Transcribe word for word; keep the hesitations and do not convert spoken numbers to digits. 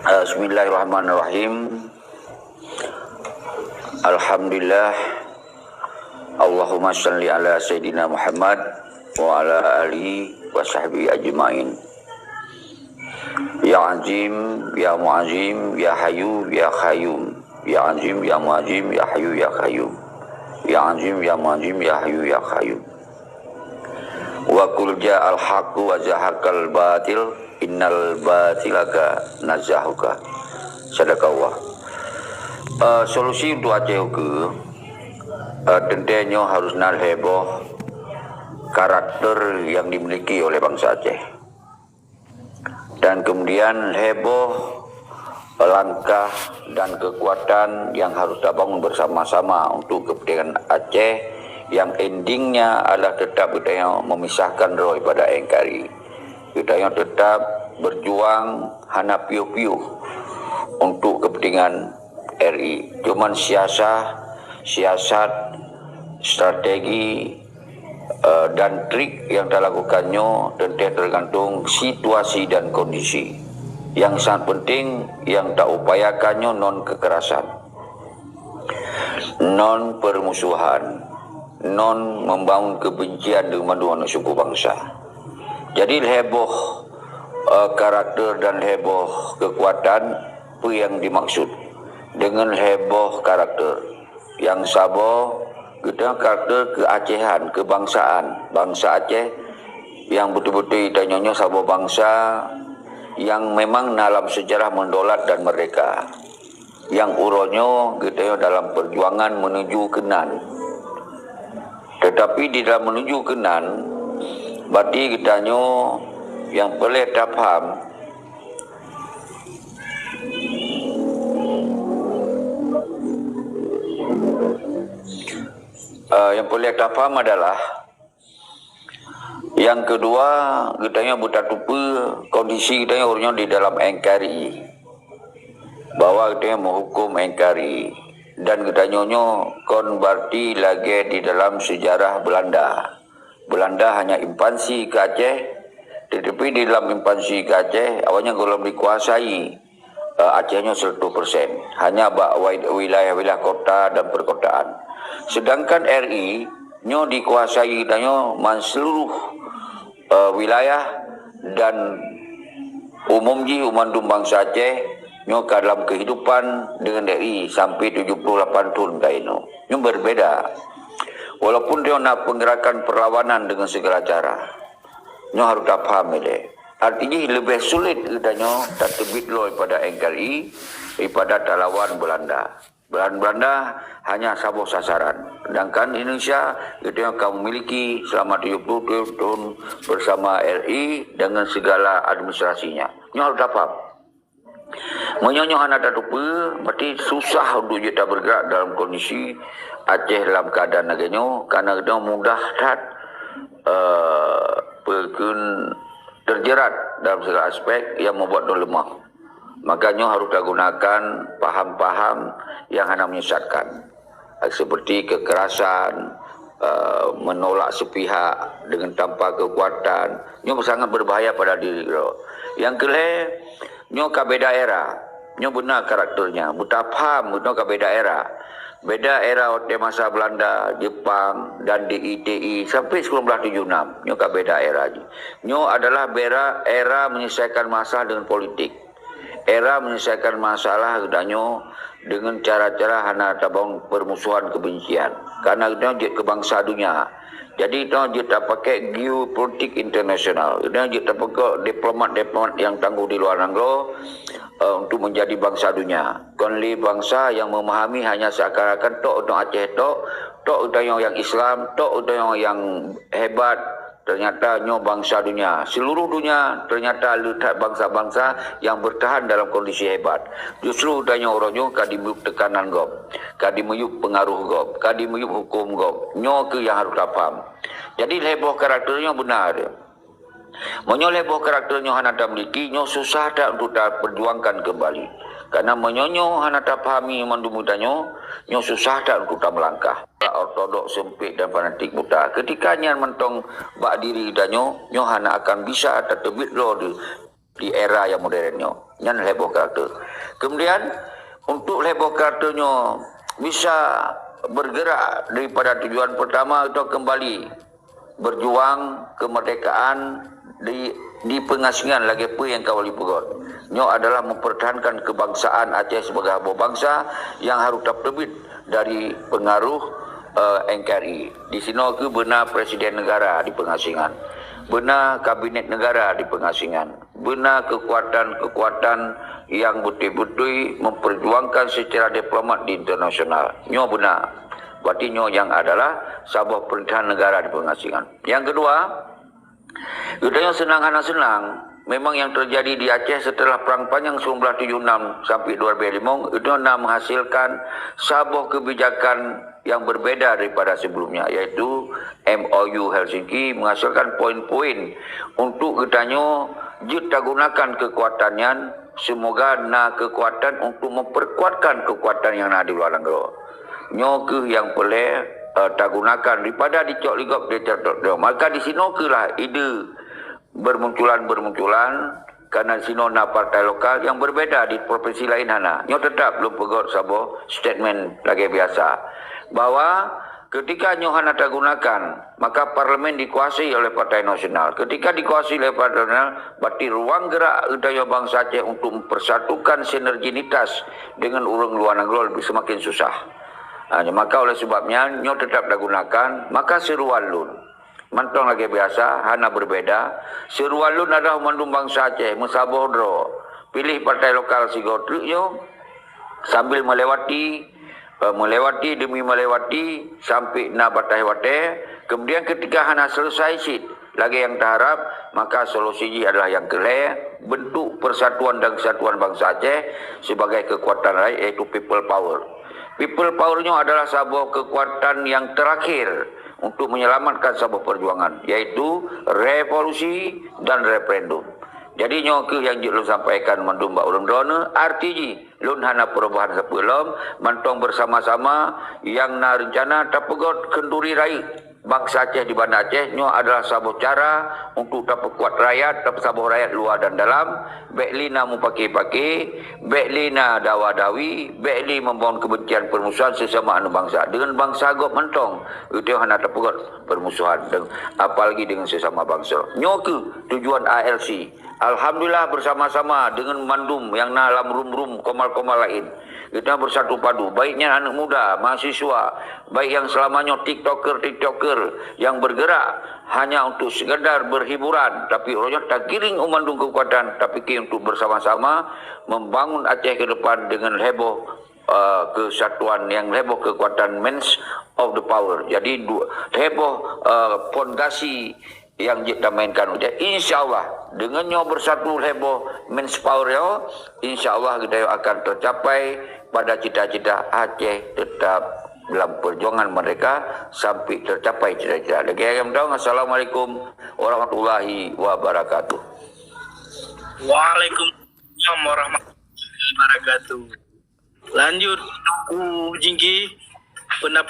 Eh, Bismillahirrahmanirrahim. Alhamdulillah. Allahumma salli ala Sayyidina Muhammad wa ala alihi wa sahbihi ajma'in. Ya Azim, ya Muazim, ya Hayyu, ya Qayyum. Ya Azim, ya Muazim, ya Hayyu, ya Qayyum. Ya Azim, ya Muazim, ya Hayyu, ya Qayyum. Wa qul ja'al haqqu wa zahaqal batil, innal batila kana zahuqa. Sadaqallah. Eh, solusi untuk Aceh ukeue, eh, teuntée nyoe harus na lhée boh karakter yang dimiliki oleh bangsa Aceh. Dan kemudian lhée boh langkah dan kekuatan yang harus tabangun bersama-sama untuk kepentingan Aceh yang endingnya adalah tetap geutanyoe memisahkan droe pada N K R I. Geutanyoe tetap berjuang hana piôh-piôh untuk kepentingan R I. Cuman siasah, siasat, strategi, eh, dan trik yang talakukan nyoe teuntée tergantung situasi dan kondisi. Yang sangat penting yang taupayakan nyoe non kekerasan, non permusuhan, non membangun kebencian di mandum aneuk suku bangsa. Jadi lhée boh, eh, karakter dan lhée boh kekuatan, peue nyang dimaksud deungon lhée boh karakter? Nyang saboh, geutanyoe karakter keuacehan, kebangsaan, bangsa Aceh nyang beutôi-beutôi tanyoe nyoe saboh bangsa nyang memang na lam sejarah meudolat dan merdeka. Nyang uroe nyoe geutanyoe dalam perjuangan menuju keunan. Tetapi di dalam menuju keunan, bati geutanyoe nyang peureulée tapaham, eh, nyang peureulée tapaham adalah, nyang keudua, geutanyoe beutateupeue kondisi geutanyoe uroe nyoe di dalam N K R I, bahwa geutanyoe meuhuköm N K R I, dan geutanyoe nyoe kon berarti lagée di dalam sejarah Belanda. Belanda hanya invasi ke Aceh, tetapi di dalam invasi ke Aceh, awaknyan gohlom dikuasai, eh, Aceh nyoe seratus persen. Hanya bak wai-, wilayah-wilayah kota dan perkotaan. Sedangkan R I nyoe dikuasai tanyoe man seluruh, eh, wilayah dan umum jih mandum bansa Aceh nyoe ka dalam kehidupan dengan R I sampai tujuh puluh lapan thon keunoe. Nyoe berbeda. Walaupun dia na penggerakan perlawanan dengan segala cara. Nyoe harus tapaham ilée. Arti jih leubeh sulet geutanyoe tateubiet lom daripada N K R I, daripada talawan Belanda. Belanda hanya saboh sasaran. Sedangkan Indonesia, geutanyoe ka memiliki selama tujuh puluh tujuh tahun bersama R I dengan segala administrasinya. Nyoe harus tapaham. Meunyoe nyoe hana tateupeue, berarti susah untuk jeuet tabergerak dalam kondisi Aceh dalam keadaan lagée nyoe, karena geutanyoe mudah that, eh, peukheun terjerat dalam segala aspek yang membuat droe lemah. Maka nyoe harus tagunakan paham-paham yang hana menyesatkan, seperti kekerasan, eh, menolak sepihak dengan tanpa kekuatan. Nyoe sangat berbahaya pada diri droe. Nyang keulhée, nyoe ka beda era. Nyoe beuna karakternya. Beutapaham, nyoe ka beda era. Beda era watée masa Belanda, Jepang, dan di I T I sampai sembilan belas tujuh enam. Nyoe ka beda era jih. Nyoe adalah bera-, era menyelesaikan masalah dengan politik. Era menyelesaikan masalah geutanyoe dengan cara-cara hana tabangun permusuhan kebencian. Karena geutanyoe jeuet keu bansa dunia. Jadi, geutanyoe jeuet tapakai geopolitik internasional. Geutanyoe jeuet tapakai diplomat-diplomat yang tangguh di luar nanggroe, eh, untuk menjadi bansa dunia. Kon lé bansa yang memahami hanya seakan-akan tok, tok Aceh tok, tok geutanyoe nyang Islam, tok geutanyoe nyang hebat, ternyata nyoe bansa dunia. Seluruh dunia ternyata le that bansa-bansa yang bertahan dalam kondisi hebat. Justru tanyoe uroe nyoe ka dimiyueb tekanan gob, ka dimiyueb pengaruh gob, ka dimiyueb huköm gob. Nyoe keuh nyang harôh tapaham. Jadi, lhée boh karakter nyoe beuna. Meunyoe lhée boh karakter nyoe hana tamiliki, nyoe susah that untuk taperjuangkan keumbali. Karena meunyoe nyoe hana tapahami mandum geutanyoe, nyoe susah that untuk tameulangkah. Ortodok seumpit dan fanatik buta. Keutika nyan mantong bak diri geutanyoe, nyoe hana akan bisa tateubiet droe di di era nyang modern nyoe. Nyan lhèe boh karakter. Kemudian, untuk lhèe boh karakter nyoe bisa bergerak daripada tujuan pertama, atau kembali berjuang kemerdekaan di, di pengasingan lagèe peue nyang ka lheueh jipeugöt. Nyoe adalah mempertahankan kebangsaan Aceh sebagai saboh bangsa nyang harôh tapeuteubit dari pengaruh, eh, N K R I. Di sinoe keuh beuna presiden negara di pengasingan, beuna kabinet negara di pengasingan, beuna kekuatan-kekuatan nyang beutôi-beutôi memperjuangkan secara diplomat di internasional. Nyoe beuna. Berarti nyoe nyang adalah saboh pemerintahan negara di pengasingan. Nyang keudua, geutanyoe seunang hana seunang, memang nyang teujadi di Aceh setelah Perang Panjang seribu sembilan ratus tujuh puluh enam sampai dua ribu lima, itu na menghasilkan saboh kebijakan yang berbeda daripada sebelumnya, yaitu M O U Helsinki menghasilkan poin-poin untuk geutanyoe jeuet tagunakan kekuatan nyan, semoga na kekuatan untuk memperkuatkan kekuatan yang na di luar nanggroe. Nyoe keuh nyang peureulèe, eh, tagunakan daripada dicok ligop di tiap-tiap. Maka di sinoe keuh lah ide bermunculan-bermunculan, karena di sinoe na partai lokal yang berbeda, di provinsi lain hana. Nyoe tetap lôn peugöt saboh statement lagèe biasa, bahwa ketika nyoe hana tagunakan, maka parlemen dikuasai oleh Partai Nasional. Ketika dikuasai oleh Partai Nasional, berarti ruang gerak geutanyoe bangsa Aceh untuk mempersatukan sinerginitas dengan ureueng luar nanggroe lebih semakin susah. Ha, maka oleh sebab nyan, nyoe tetap tagunakan, maka seuruan lôn. Mantong lagèe biasa, hana berbeda. Seuruan lôn adalah mandum bangsa Aceh meusaboh droe. Piléh partai lokal sigoe treuk nyoe, sambil melewati, eh, melewati demi melewati sampai na bataih watèe. Kemudian ketika hana selesai cit lagèe nyang taharap, maka solusi jih adalah nyang keulhèe, bentuk persatuan dan kesatuan bangsa Aceh sebagai kekuatan rakyat, yaitu people power. People power nyoe adalah saboh kekuatan yang terakhir untuk menyelamatkan saboh perjuangan, yaitu revolusi dan referendum. Jadi nyoe keuh nyang jeuet lôn sampaikan mandum bak ureueng droeneuh, arti jih lôn hana perubahan sapeue lom, mantong bersama-sama nyang na reuncana tapeugöt kheun turi rayeuk bangsa Aceh di Banda Aceh. Nyoe adalah saboh cara untuk tapeukuat rakyat, tapeusaboh rakyat luwa dan dalam, bèk lé na mupake-pake, bèk lé na dawa-dawi, bèk lé membangun kebencian permusuhan sesama aneuk bangsa. Deungon bangsa gob mantong, geutanyoe hana tapeugöt permusuhan, deung-, apalagi deungon sesama bangsa. Nyoe keuh tujuan A L C. Alhamdulillah, bersama-sama deungon mandum nyang na lam rum-rum komal-komal laén, geutanyoe bersatu padu, baik nyan aneuk muda, mahasiswa, baik nyang seulama nyoe tiktoker-tiktoker nyang bergerak hanya untuk sekadar berhiburan, tapi uroe nyoe tagiring u mandum kekuatan, tapike untuk bersama-sama membangun Aceh ke depan dengan heboh, eh, kesatuan, nyang heboh kekuatan means of the power. Jadi, du-, heboh, eh, fondasi nyang jeuet tamainkan. Jadi, insya Allah, deungon nyoe bersatu heboh means power nyoe, insya Allah geutanyoe akan tercapai pada cita-cita Aceh tetap dalam perjuangan merdeka sampai tercapai cita-cita. Lagi ayam dong, Assalamualaikum warahmatullahi wabarakatuh. Waalaikumsalam warahmatullahi wabarakatuh. Lanjut, Teungku Jingki, pendapat